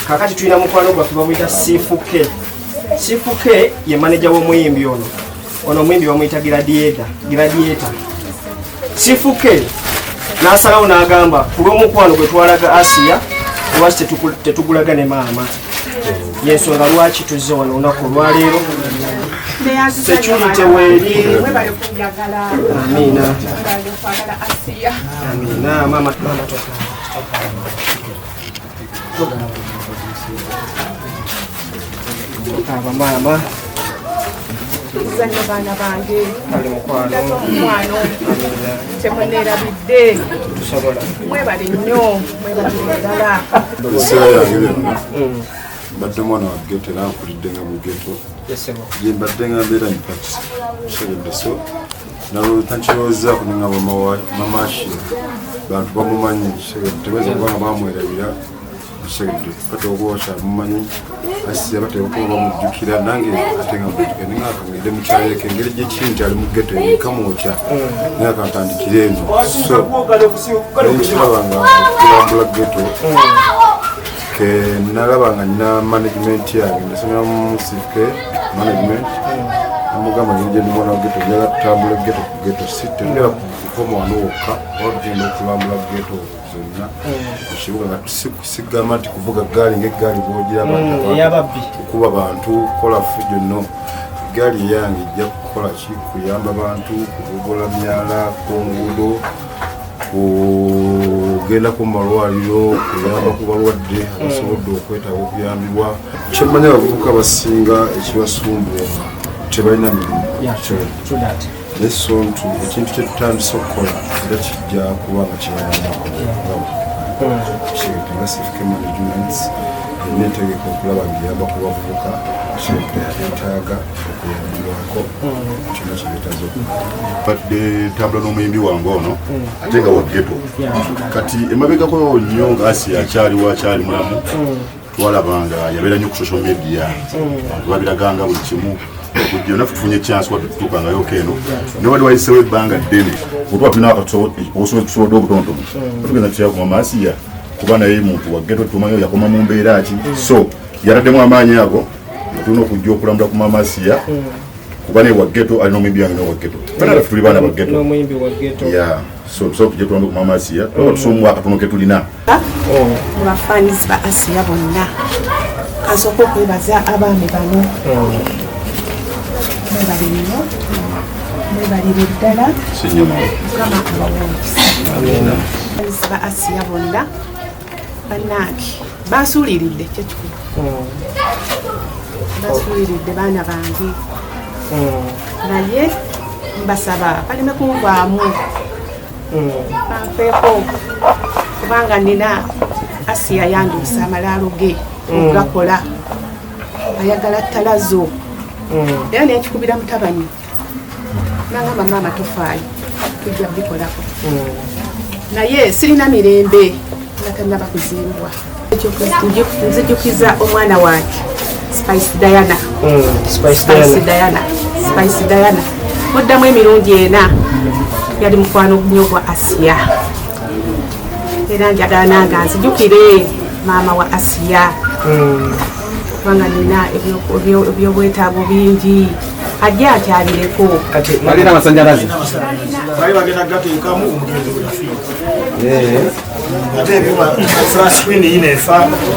Kakati tulina mukwano gwaffe bamuyita Sifuke. Sifuke ye maneja w'omuyimbi ono. Ono omuyimbi bamuyita Gladiator. Gladiator. Sifuke n'asalawo n'agamba ku lw'omukwano gwe twalaga Asiya lwaki tetugulaga ne maama. Yensonga lwaki tuzze wano olunaku olwaleero. Security weeri. Amiina. Amiina. Maama maama toka. Tokaaba maama. Zanyo baana bange. Kale mukwano. Mukwano. Amiina. Temuneerabidde. Tusobola. Mwebale nnyo. Mwebale ddala. Ebiseera yange byonna mbadde mwana wa ghetto era nkulidde nga mu ghetto gye mbadde nga mbeera infact kitegedde. So nakirowoozaako nengamba mama Ashia bantu bamumanyi, kitegedde, tebayinza kuba nga bamwerabira, kitegedde, bateekwa okuba bakyamumanyi. Asiya bateekwa kuba bamujjukira, nange ate nga mujjukira nenga akangende mukyaleko engeri gyekiri nti ali mu ghetto ekamwokya naye akantandikire eno. So nenkiraba nga okulambula ghetto ke nalaba nga nina management yange, nasomera mu CFK management, namugamba ngeri gye ndi mwana wa ghetto njagala tutambula ghetto ku ghetto, si tetugenda kukoma wano wokka oba tugenda okulambula ghetto zonna mu kibuga, nga sigamba nti kuvuga ggaali ng'eggaali bw'ogiraba Ey'ababbi. kukuba bantu kukola fujjo. No, eggaali eyange ejja kukola ki? Kuyamba bantu kugogola myala ku nguudo, kugenda ku malwaliro, kuyamba ku balwadde abasobodde okwetaaga okuyambibwa. Kyemmanyi abavubuka basinga ekibasumbuwa tebalina mirimu. Yeah, true. True that. Naye so nti ekintu kyetutandise okukola era kijja kuba nga kibayambako nga CFK Management erina entegeka okulaba nga eyamba ku bavubuka kyetaaga okuyambibwako kyonna kyebetaaza okukola. Badde ntambula n'omuyimbi wange ono ate nga wa ghetto. Kati emabegako nnyo nga Asiya akyaliwo, akyali mulamu, twalaba nga yabeera nnyo ku social media, abantu babiraganga buli kimu okujja. Naffe tufunye chance kuba tutuukangayoko eno, naye wali wayisewo ebbanga ddene. Otuba tulina obusobozi tusobodde obutonotono, tugenda tutya ku mama Asiya kuba naye muntu wa ghetto, tumanyi yakoma mu mbeera ki. So yataddemu amaanyi ago nga tulina okujja okulambula ku mama Asiya kuba naye wa ghetto, alina omuyimbi wange naye wa ghetto, fena naffe tuli baana ba ghetto. N'omuyimbi wa ghetto. Yeah, so tusobola kujja tulambe ku mama Asiya tuba tusobola akatono ke tulina. Mu bafaanizi ba Asiya bonna, kasooka okwebaza abaami bano. Mwebale nnyo, mwebalire ddala. Sinyuma. Mukama abawe omukisa. Bafaanizi ba Asiya bonna bannange bansuuliridde, kyekikulu bansuuliridde baana bange, naye mbasaba baleme kunvaamu, banfeeko, kubanga nina Asiya yanduusa amalaalo ge okugakola, ayagala ttalazo era nenkikubira mutabani nangamba, "Maama tofaayo, tujja bikolako," naye sirina mirembe nga tannaba kuzimbwa. Nzijukiza omwana wange Spice Diana. Spice Spice Diana. Diana, Spice Diana muddamu emirundi ena, yali mukwano nnyo gwa Asiya era njagala nange nzijukire maama wa Asiya kubanga nina ebyobwetaago bingi, ajje akyalireko. Kati Balina amasanyalaze. Bali bagenda gateekamu omugenzi bwe yafiira, ate ebyuma flat screen yino efa.